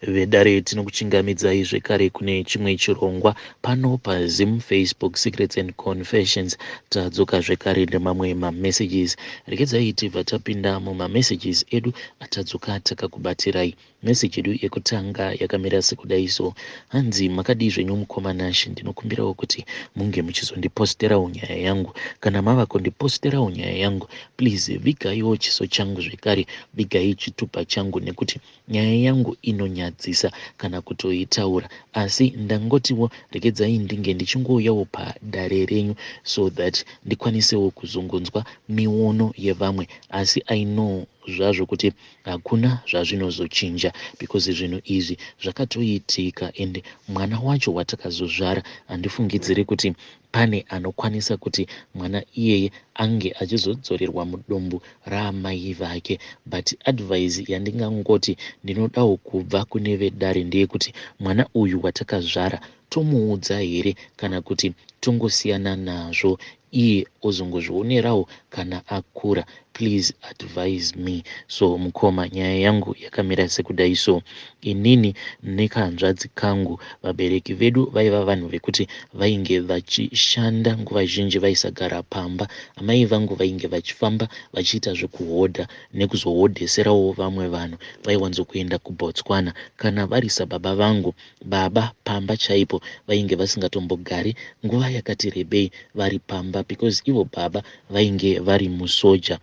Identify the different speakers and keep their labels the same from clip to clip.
Speaker 1: Vedare, tinokuchingamidzai zvekare kune chimwe chirongwa pano paZim Facebook Secrets and Confessions. Tadzoka zvekare nemamwe mamessages. Regedzai tibva tapinda mumamessages edu atadzoka takakubatirai. Message yedu yekutanga yakamira sekudai so. Hanzi, "Makadii zvenyu mukoma Nashi? Ndinokumbirawo kuti munge muchizondiposterawo nyaya yangu. Kana mava kundiposterawo nyaya yangu, please vigaiwo chiso changu, zvekare vigai chitupa changu, nekuti nyaya yangu inonyadzisa kana kutoitaura. Asi ndangotiwo regedzai ndinge ndichingouyawo padare renyu so that ndikwanisewo kuzongonzwa miono yevamwe. Asi I know zvazvo kuti hakuna zvazvinozochinja, because zvinhu izvi zvakatoitika and mwana wacho watakazozvara, handifungidziri kuti pane anokwanisa kuti mwana iyeye ange achizodzorerwa mudumbu raamai vake. But advice yandingangoti ndinodawo kubva kune vedare ndeyekuti mwana uyu watakazvara tomuudza here, kana kuti tongosiyana nazvo, iye ozongozvionerawo kana akura? Please advise me." So mukoma, nyaya yangu yakamira sekudai so. Inini nekahanzvadzi kangu, vabereki vedu vaiva vanhu vekuti vainge vachishanda nguva zhinji, vaisagara pamba. Amai vangu vainge vachifamba vachiita zvekuhodha nekuzohodheserawo vamwe vanhu. Vaiwanzokuenda kuBotswana. Kana vari sababa vangu, baba pamba chaipo vainge vasingatombogari nguva yakati rebei vari pamba, because ivo baba vainge vari musoja.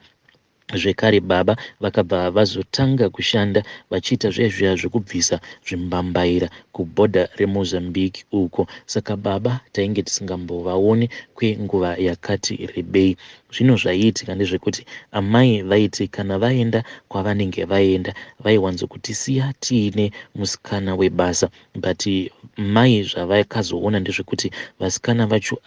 Speaker 1: Zvekare baba vakabva vazotanga kushanda vachiita zviya zviya zvekubvisa zvimbambaira kubhodha reMozambique uko. Saka baba tainge tisingambovaoni kwenguva yakati rebei. Zvino zvaiitika ndezvekuti amai vaiti kana vaenda kwavanenge vaenda, vaiwanzokutisiya tiine musikana webasa. But mai zvavakazoona ndezvekuti vasikana vacho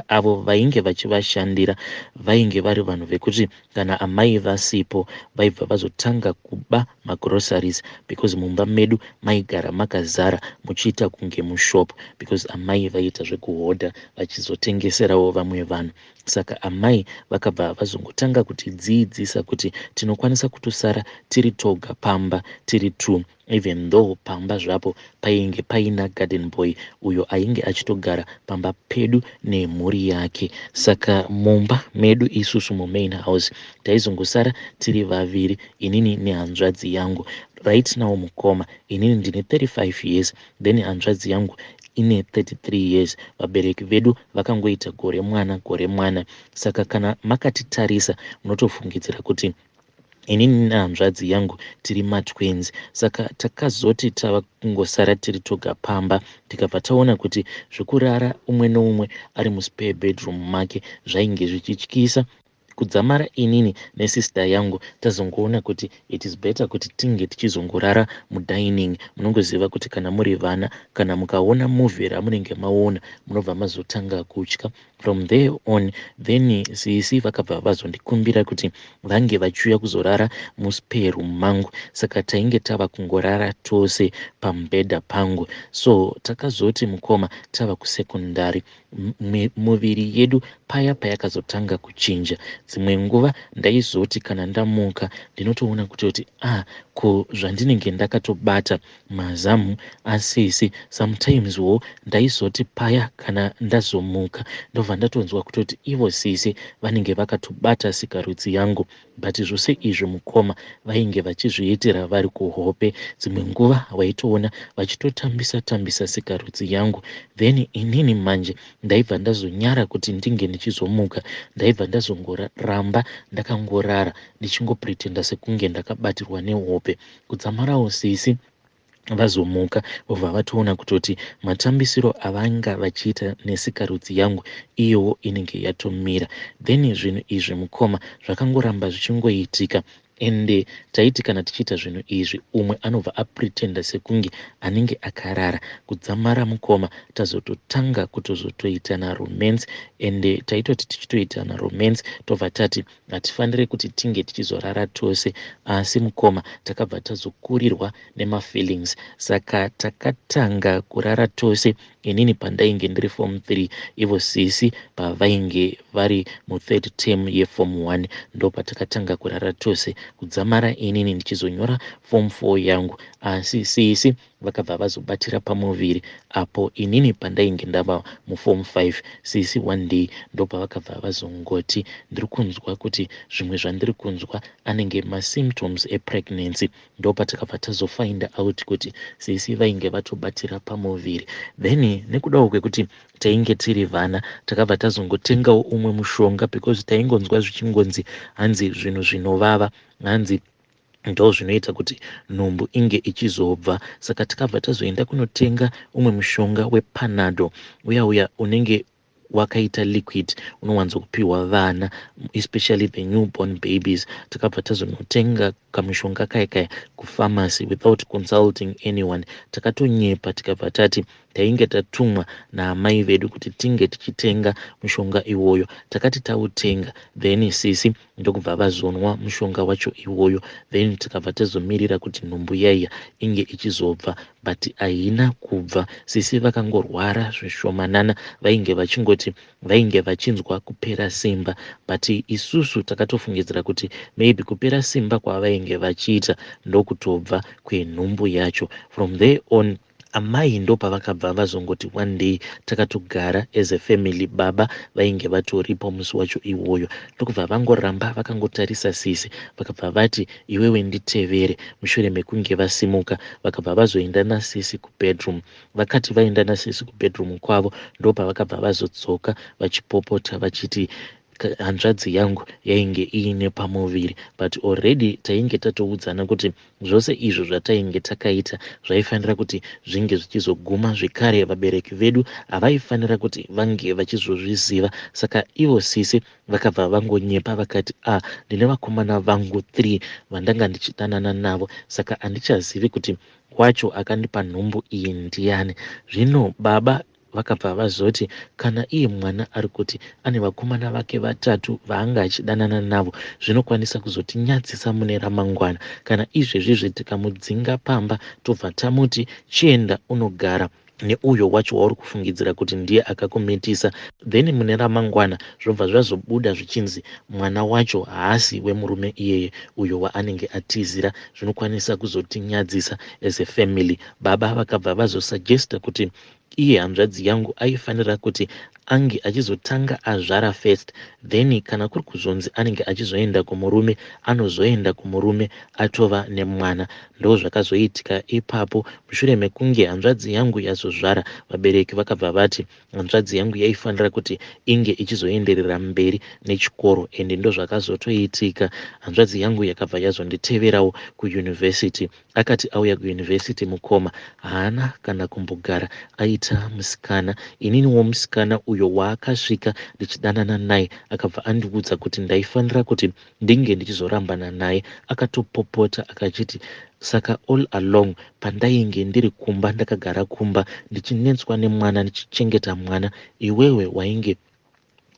Speaker 1: avo vainge vachivashandira vainge vari vanhu vekuti kana amai vasipo vaibva vazotanga kuba magroceries, because mumba medu maigara makazara muchiita kunge mushop, because amai vaiita zvekuhodha vachizotengeserawo vamwe vanhu. Saka amai vakabva vazongotanga kutidzidzisa kuti tinokwanisa kutosara tiri toga pamba tiri two, even though pamba zvapo painge paina garden boy uyo ainge achitogara pamba pedu nemhuri yake. Saka mumba medu isusu mumain house taizongosara tiri vaviri, inini nehanzvadzi yangu. Right now mukoma, inini ndine 35 years, then hanzvadzi yangu ine 33 years. Vabereki vedu vakangoita gore mwana gore mwana. Saka kana makatitarisa munotofungidzira kuti inini nehanzvadzi yangu tiri matwins. Saka takazoti tava kungosara tiri toga pamba, tikabva taona kuti zvekurara umwe neumwe ari muspare bedroom make zvainge zvichityisa. Kudzamara inini nesister yangu tazongoona kuti it is better kuti tinge tichizongorara mudining. Munongoziva kuti kana muri vana, kana mukaona movie ramunenge maona, munobva mazotanga kutya. From there on, then sisi vakabva vazondikumbira kuti vange vachiuya kuzorara muspare room mangu. Saka tainge tava kungorara tose pamubhedha pangu. So takazoti mukoma, tava kusekondari, muviri yedu paya payakazotanga kuchinja. Dzimwe nguva ndaizoti kana ndamuka, ndinotoona kutoti, ah, ko zvandinenge ndakatobata mazamu asisi. Sometimes wo ndaizoti paya kana ndazomuka, ndobva ndatonzwa kutoti ivo sisi vanenge vakatobata sikarudzi yangu. But zvose izvi mukoma, vainge vachizviitira vari kuhope. Dzimwe nguva waitoona vachitotambisa tambisa sikarudzi yangu. Then inini manje ndaibva ndazonyara kuti ndinge ndichizomuka. Ndaibva ndazongoramba ndakangorara, ndichingopretenda sekunge ndakabatirwa nehope, kudzamarawo sisi vazomuka, vobva vatoona kutoti matambisiro avanga vachiita nesikarudzi yangu iyowo inenge yatomira. Then zvinhu izvi mukoma, zvakangoramba zvichingoitika. Ende taiti kana tichiita zvinhu izvi, umwe anobva apretenda sekunge anenge akarara, kudzamara mukoma tazototanga kutozotoitana romance. Ende taitoti tichitoitana romance, tobva tati hatifaniri kuti tinge tichizorara tose. Asi mukoma, takabva tazokurirwa nemafeelings. Saka takatanga kurara tose, inini pandainge ndiri form 3, ivo sisi pavainge vari muthird term yeform 1. Ndopatakatanga kurara tose kudzamara inini ndichizonyora form 4 yangu, asi sisi vakabva vazobatira pamuviri apo inini pandainge ndava muform 5. Sisi one day ndopavakabva vazongoti, "Ndiri kunzwa kuti zvimwe zvandiri kunzwa anenge masymptoms epregnancy." Ndopatakabva tazofind out kuti sisi vainge vatobatira pamuviri. Then nekudawo kwekuti tainge tiri vana, takabva tazongotengawo umwe mushonga, because taingonzwa zvichingonzi hanzi zvinhu zvinovava, hanzi ndo zvinoita kuti nhumbu inge ichizobva. Saka takabva tazoenda kunotenga umwe mushonga wePanado uya uya unenge wakaita liquid, unowanzokupiwa vana, especially the newborn babies. Takabva tazonotenga kamushonga kaya kaya kupharmacy without consulting anyone. Takatonyepa, tikabva tati tainge tatumwa naamai vedu kuti tinge tichitenga mushonga iwoyo. Takati tautenga, then sisi ndokubva vazonwa mushonga wacho iwoyo. Then tikabva tazomirira kuti nhumbu yaiya inge ichizobva, but haina kubva. Sisi vakangorwara zvishomanana, vainge vachingoti vainge vachinzwa kupera simba, but isusu takatofungidzira kuti maybe kupera simba kwavainge vachiita ndokutobva kwenhumbu yacho. From there on, amai ndopavakabva vazongoti one day, takatogara as a family, baba vainge vatoripo musi wacho iwoyo, ndokubva vangoramba vakangotarisa sisi, vakabva vati, "Iwewe, nditevere." Mushure mekunge vasimuka, vakabva vazoenda nasisi kubedroom. Vakati vaenda nasisi kubedroom kwavo, ndopavakabva vazodzoka vachipopota vachiti hanzvadzi yangu yainge iine pamuviri. But already tainge tatoudzana kuti zvose izvo zvatainge takaita zvaifanira kuti zvinge zvichizoguma zvekare. Vabereki vedu havaifanira kuti vange vachizozviziva. Saka ivo sisi vakabva vangonyepa vakati, "A ah, ndine vakomana vangu 3 vandanga ndichidanana navo, saka handichazivi kuti wacho akandipa nhumbu iyi ndiani." Zvino baba vakabva vazoti, kana iye mwana ari kuti ane vakomana vake vatatu vaanga achidanana navo, zvinokwanisa kuzotinyadzisa mune ramangwana kana izvezvizvi tikamudzinga pamba, tobva tamuti, "Chienda unogara neuyo wacho wauri kufungidzira kuti ndiye akakumitisa." Then mune ramangwana zvobva zvazobuda zvichinzi mwana wacho haasi wemurume iyeye uyo waanenge atizira. Zvinokwanisa kuzotinyadzisa as a family. Baba vakabva vazosuggesta kuti iye hanzvadzi yangu aifanira kuti ange achizotanga azvara first, then kana kuri kuzonzi anenge achizoenda kumurume, anozoenda kumurume atova nemwana. Ndo zvakazoitika ipapo. Mushure mekunge hanzvadzi yangu yazozvara, vabereki vakabva vati hanzvadzi yangu yaifanira kuti inge ichizoenderera mberi nechikoro, ende ndo zvakazotoitika. Hanzvadzi yangu yakabva yazonditeverawo kuyunivhesiti. Akati auya kuyunivhesiti, mukoma, haana kana kumbogara aita musikana. Ininiwo musikana uyo waakasvika ndichidanana naye akabva andiudza kuti ndaifanira kuti ndinge ndichizorambana naye. Akatopopota akachiti, "Saka all along pandainge ndiri kumba, ndakagara kumba ndichinetswa nemwana, ndichichengeta mwana, iwewe wainge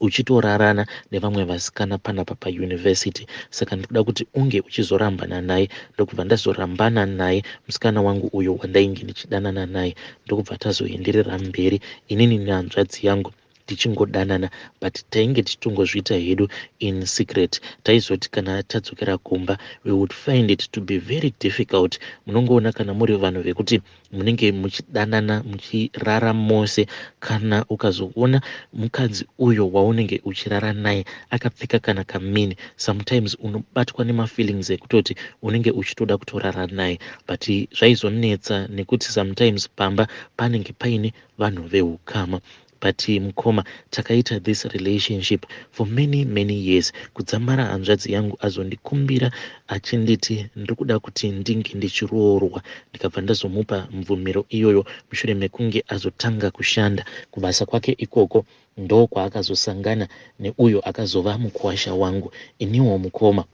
Speaker 1: uchitorarana nevamwe vasikana panapa payunivhesiti. Saka ndikuda kuti unge uchizorambana naye." Ndokubva ndazorambana naye musikana wangu uyo wandainge ndichidanana naye. Ndokubva tazoenderera mberi inini nehanzvadzi yangu tichingodanana, but tainge tichitongozviita hedu in secret. Taizoti kana tadzokera kumba, we would find it to be very difficult. Munongoona kana muri vanhu vekuti munenge muchidanana, muchirara mose, kana ukazoona mukadzi uyo waunenge uchirara naye akapfeka kana kamini, sometimes unobatwa nemafeelings ekutoti unenge uchitoda kutorara naye. But zvaizonetsa nekuti sometimes pamba panenge paine vanhu veukama. But mukoma, takaita this relationship for many many years, kudzamara hanzvadzi yangu azondikumbira achinditi, "Ndiri kuda kuti ndinge ndichiroorwa." Ndikabva ndazomupa mvumiro iyoyo mushure mekunge azotanga kushanda kubasa kwake ikoko. Ndo kwaakazosangana neuyo akazova mukuwasha wangu. Iniwo mukoma,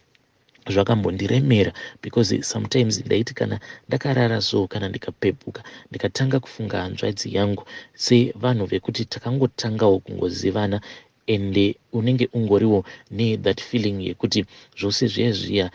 Speaker 1: zvakambondiremera, because sometimes ndaiti kana ndakarara so, kana ndikapepuka, ndikatanga kufunga hanzvadzi yangu, sevanhu vekuti takangotangawo kungozivana, ende Unenge ungoriwo nethat feeling yekuti zvose zviya zviya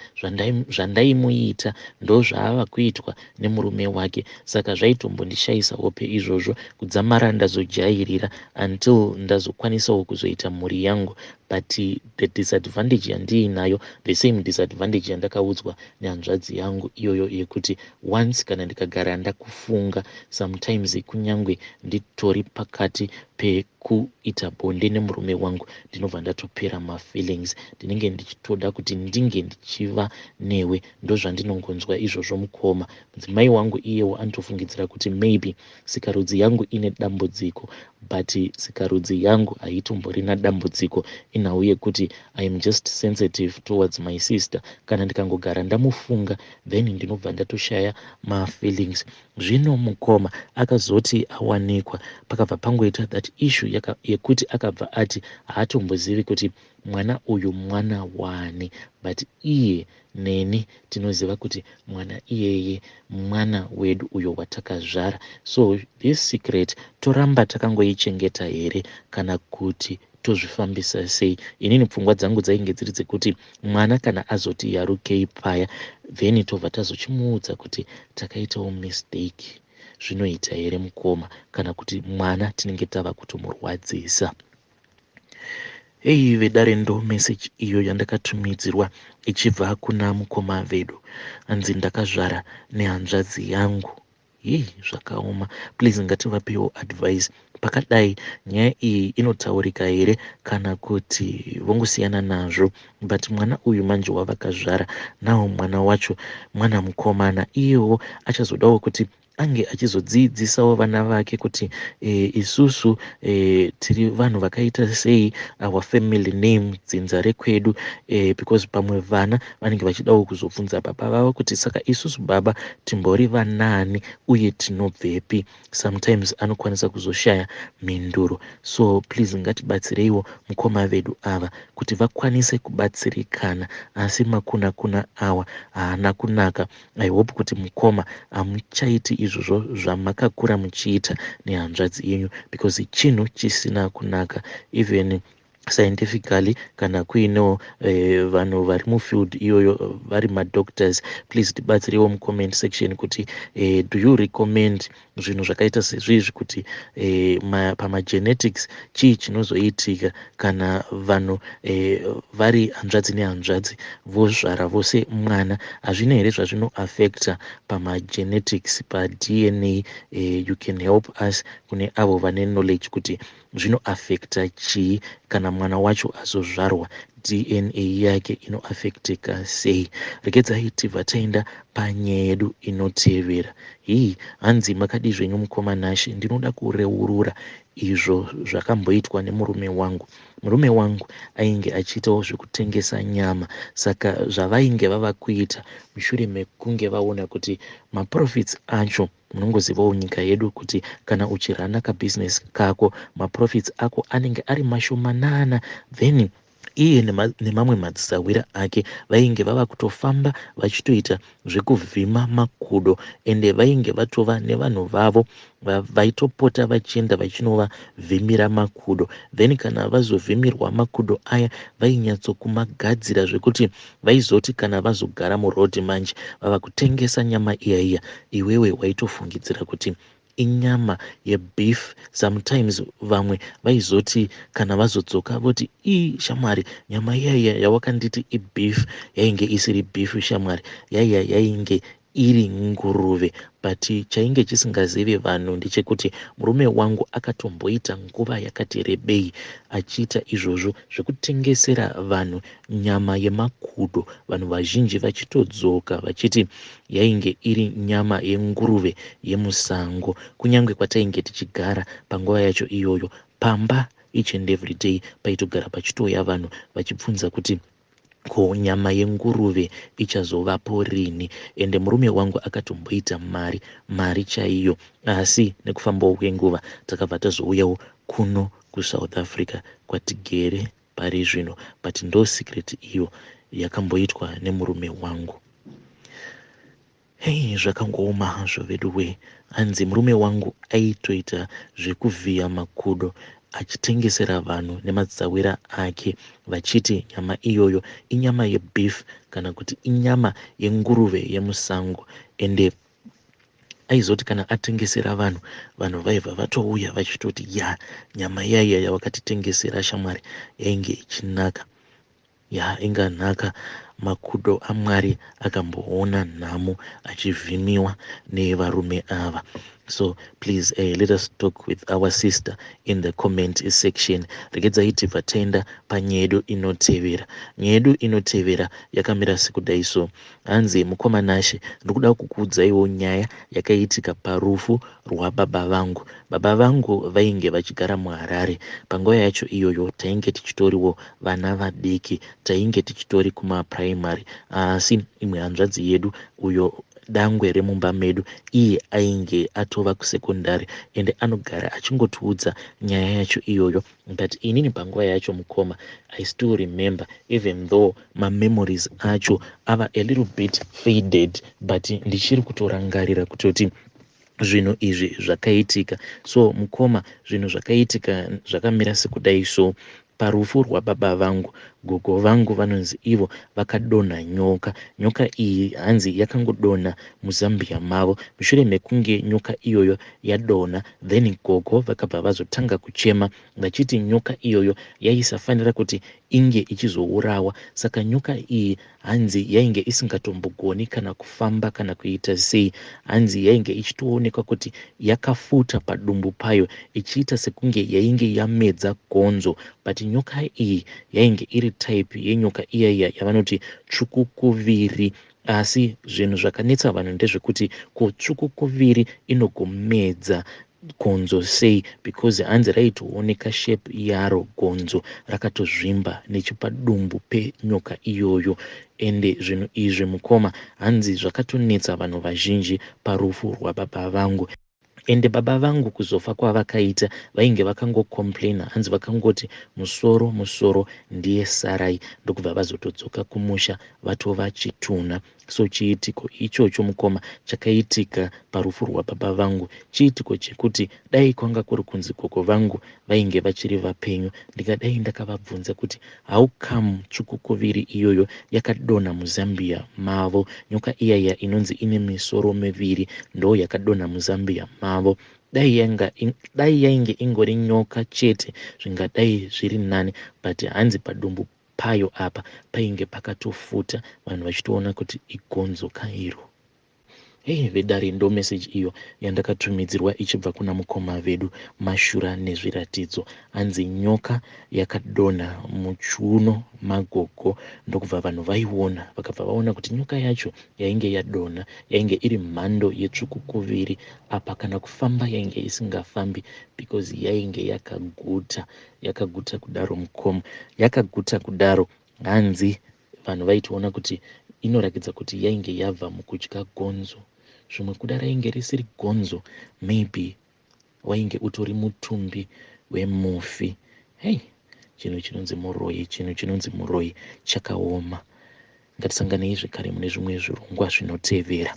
Speaker 1: zvandaimuita ndozvaava kuitwa nemurume wake. Saka zvaitombondishayisa hope izvozvo kudzamara ndazojairira until ndazokwanisawo kuzoita mhuri yangu. But the disadvantage yandiinayo, the same disadvantage yandakaudzwa nehanzvadzi yangu iyoyo yekuti once kana ndikagara ndakufunga, sometimes kunyangwe nditori pakati pekuita bonde nemurume wangu, ndinobva ndatopera mafeelings. Ndinenge ndichitoda kuti ndinge ndichiva newe. Ndozvandinongonzwa izvozvo, mukoma. Mudzimai wangu iyewo anotofungidzira kuti maybe sikarudzi yangu ine dambudziko, but sikarudzi yangu haitomborina dambudziko. Inhau yekuti I am just sensitive towards my sister. Kana ndikangogara ndamufunga, then ndinobva ndatoshaya mafeelings. Zvino mukoma, akazoti awanikwa, pakabva pangoita that issue yekuti akabva ati haatombozivi kuti mwana uyu mwana wani, but iye neni tinoziva kuti mwana iyeye mwana wedu uyo watakazvara. So this secret toramba takangoichengeta here kana kuti tozvifambisa sei? Inini pfungwa dzangu dzainge dziri dzekuti mwana kana azoti yarukei paya, then tobva tazochimuudza kuti takaitawo mistake. Zvinoita here, mukoma, kana kuti mwana tinenge tava kutomurwadzisa? Ei vedare, ndo message iyo yandakatumidzirwa ichibva kuna mukoma vedu. Hanzi ndakazvara nehanzvadzi yangu. Yei, zvakaoma. Please ngativapewo advice pakadai. Nyaya iyi inotaurika here kana kuti vongosiyana nazvo? But mwana uyu manje wavakazvara nawo, mwana wacho mwana mukomana, iyewo achazodawo kuti ange achizodzidzisawo vana vake kuti isusu tiri vanhu vakaita sei, our family name, dzinza rekwedu, because pamwe vana vanenge vachidawo kuzobvunza baba vavo kuti saka isusu baba timbori vanani uye tinobvepi. Sometimes anokwanisa kuzoshaya mhinduro. So please ngatibatsireiwo mukoma vedu ava kuti vakwanise kubatsirikana. Asi makuna kuna awa haana kunaka. I hope kuti mukoma hamuchaiti izvozvo zvamakakura muchiita nehanzvadzi yenyu, because chinhu chisina kunaka. Even scientifically, kana kuinewo vanhu vari mufield iyoyo, vari madoctors, please tibatsireiwo mucomment section kuti do you recommend zvinhu zvakaita sezvizvi, kuti pamagenetics chii chinozoitika kana vanhu vari hanzvadzi nehanzvadzi vozvara vose mwana? Hazvina here zvazvinoaffecta pamagenetics, paDNA? You can help us, kune avo vane knowledge, kuti zvinoaffecta chii kana mwana wacho azozvarwa, DNA yake inoaffecteka sei? Regedzai tibva taenda panyaya yedu inotevera. Hii, hanzi makadii zvenyu, mukoma Nashe? Ndinoda kureurura izvo zvakamboitwa nemurume wangu. Murume wangu ainge achiitawo zvekutengesa nyama. Saka zvavainge vava kuita mushure mekunge vaona kuti maprofits acho, munongozivawo nyika yedu kuti kana uchirana kabhizinesi kako, maprofits ako anenge ari mashomanana, then iye nemamwe madzisahwira ake vainge vava kutofamba vachitoita zvekuvhima makudo. Ende vainge vatova nevanhu vavo vaitopota vachienda vachinovavhimira makudo. Then kana vazovhimirwa makudo aya, vainyatsokumagadzira zvekuti vaizoti kana vazogara murodhi manje vava kutengesa nyama iya iya, iwewe waitofungidzira kuti inyama yebeef. Sometimes vamwe vaizoti kana vazodzoka voti, "Ii shamwari, nyama iya iya yawakanditi ibeef yainge isiri beef shamwari, yaiya yainge iri nguruve." But chainge chisingazivi vanhu ndechekuti murume wangu akatomboita nguva yakati rebei achiita izvozvo zvekutengesera vanhu nyama yemakudo, vanhu vazhinji vachitodzoka vachiti yainge iri nyama yenguruve yemusango. Kunyange kwatainge tichigara panguva yacho iyoyo, pamba each and every day paitogara pachitouya vanhu vachibvunza kuti ko nyama yenguruve ichazovapo rini. Ende murume wangu akatomboita mari, mari chaiyo. Asi nekufambawo kwenguva takabva tazouyawo kuno kuSouth Africa kwatigere pari zvino. But ndo secret iyo yakamboitwa nemurume wangu. Hei, zvakangooma hazvo vedu we. Hanzi murume wangu aitoita zvekuvhiya makudo. achitengesera vanhu nemadzisahwira ake vachiti nyama iyoyo inyama yebeef kana kuti inyama yenguruve yemusango. Ende aizoti kana atengesera vanhu, vanhu vaibva vatouya vachitoti, "Ya, nyama iyaiya yawakatitengesera shamwari yainge ichinaka." Ya, inga nhaka makudo aMwari akamboona nhamo achivhimiwa nevarume ava. So please, let us talk with our sister in the comment section. Regedzai tibva taenda panyaya yedu inotevera. Nyaya yedu inotevera yakamira sekudai so. Hanzi, "Mukoma Nashe, ndikuda kukuudzaiwo nyaya yakaitika parufu rwababa vangu. Baba vangu vainge vachigara muHarare panguva yacho iyoyo. Tainge tichitoriwo vana vadiki, tainge tichitori kumapuraimary, asi imwe hanzvadzi yedu, uyo dangwe remumba medu, iye ainge atova kusekondari, ende anogara achingotiudza nyaya yacho iyoyo. But inini panguva yacho, mukoma, I still remember, even though mamemories acho ava a little bit faded, but ndichiri kutorangarira kutoti zvinhu izvi zvakaitika. So mukoma, zvinhu zvakaitika zvakamira sekudai so. Parufu rwababa vangu, gogo vangu vanonzi ivo vakadonha nyoka. Nyoka iyi hanzi yakangodonha muzambia mavo. Mushure mekunge nyoka iyoyo yadonha, then gogo vakabva vazotanga kuchema vachiti nyoka iyoyo yaisafanira kuti inge ichizourawa. Saka nyoka iyi hanzi yainge isingatombogoni kana kufamba kana kuita sei. Hanzi yainge ichitoonekwa kuti yakafuta padumbu payo, ichiita sekunge yainge yamedza gonzo. But nyoka iyi yainge iri type yenyoka iyaiya yavanoti tsvukukuviri. Asi zvinhu zvakanetsa vanhu ndezvekuti, ko tsvukukuviri inogomedza gonzo sei? Because hanzi raitooneka shape yaro, gonzo rakatozvimba nechipadumbu penyoka iyoyo. Ende zvinhu izvi, mukoma, hanzi zvakatonetsa vanhu vazhinji parufu rwababa vangu. Ende baba vangu kuzofa kwavakaita, vainge vakangocomplaina. Hanzi vakangoti, 'Musoro, musoro, ndiye sarai,' ndokubva vazotodzoka kumusha vatova chitunha. So chiitiko ichocho, mukoma, chakaitika parufu rwababa vangu, chiitiko chekuti dai kwanga kuri kunzi gogo vangu vainge vachiri vapenyu, ndingadai ndakavabvunza kuti how come tsvukukuviri iyoyo yakadonha muzambia mavo. Nyoka iyaya inonzi ine misoro miviri ndo yakadonha muzambia mavo. Dai yainge ingori nyoka chete, zvingadai zviri nani, but hanzi padumbu payo apa painge pakatofuta, vanhu vachitoona kuti igonzo kairo." Hei vedare, ndo meseji iyo yandakatumidzirwa ichibva kuna mukoma vedu Mashura Nezviratidzo. Hanzi nyoka yakadonha muchiuno magogo, ndokubva vanhu vaiona, vakabva vaona kuti nyoka yacho yainge yadonha yainge iri mhando yetsvukukuviri. Apa kana kufamba yainge isingafambi, because yainge yakaguta, yakaguta kudaro, mukoma, yakaguta kudaro. Hanzi vanhu vaitoona kuti inorakidza kuti yainge yabva mukudya gonzo. Zvimwe kuda rainge risiri gonzo, maybe wainge utori mutumbi wemufi. Hei, chinhu chinonzi muroyi, chinhu chinonzi muroyi chakaoma. Ngatisanganei zvekare mune zvimwe zvirongwa zvinotevera.